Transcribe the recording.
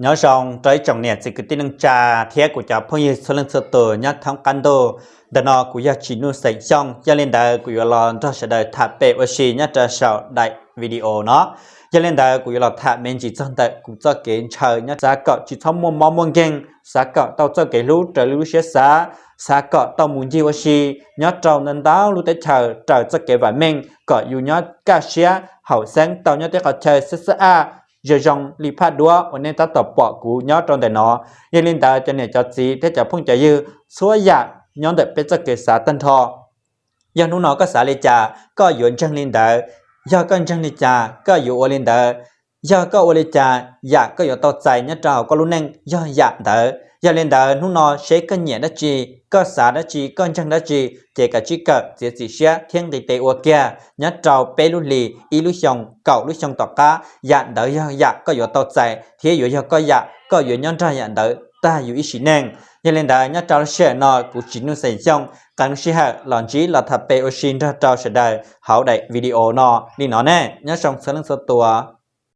Nyob zoo rau ib tsoom niam txiv kwv tij neej tsa thiab kuv cov phooj ywg txhua leej txhua tus nyob thoob qab ntuj. Ntawm no kuv yog Tsim Nuj xeem Xyooj, yog li ntawd kuv yuav los nrog sawv daws tham pem ua si nyob rau saum daim video no. Yog li ntawd kuv yuav los tham me ntsis txog ntawm kuv txoj kev ntshaw nyob, xav kom tsis txhob muaj mob muaj nkeeg, xav kom tau txoj kev hlub raws li lub siab xav, xav kom tau mus ncig ua si nyob rau ntau ntau lub teb chaws raws txoj kev vam meej, kom yus nyob kaj siab haum xeeb tau nyob tej qhov chaw xab xab aj zoo zoo li phaj duab uas nej tab tom pom kuv nyob rau ntawm no. Yog li ntawd cov niam cov txiv thiab cov phooj cov ywg, txhua yam nyob ntawm peb txoj kev xav tag nrho. Yog hnub no koj xav li cas koj yuav ntseeg li ntawd, yog koj ntseeg li cas koj yuav ua li ntawd, yog koj ua li cas yam koj yuav tau txais nyob rau hauv koj lub neej yog yam ntawd. Yog li ntawd hnub no seb koj nyiam dab tsi, koj xav dab tsi, koj ntseeg dab tsi, ces kav tsij kawm txiav txim siab thiab nqis tes ua kiag nyob rau peb lub hlis, ib lub xyoo, kaum lub xyoo tom qab, yam ntawd yog yam koj yuav tau txais thiab yuav yog koj yam, koj yuav nyob nrog yam ntawd tag yus ib sim neej. Yog li ntawd nyob rau lub sij hawm no kuv Tsim Nuj xeem Xyooj qee lub sij hawm los ntsib los tham pem ua si nrog rau sawv daws hauv daim video no li no ne, nyob zoo txhua leej txhua tus.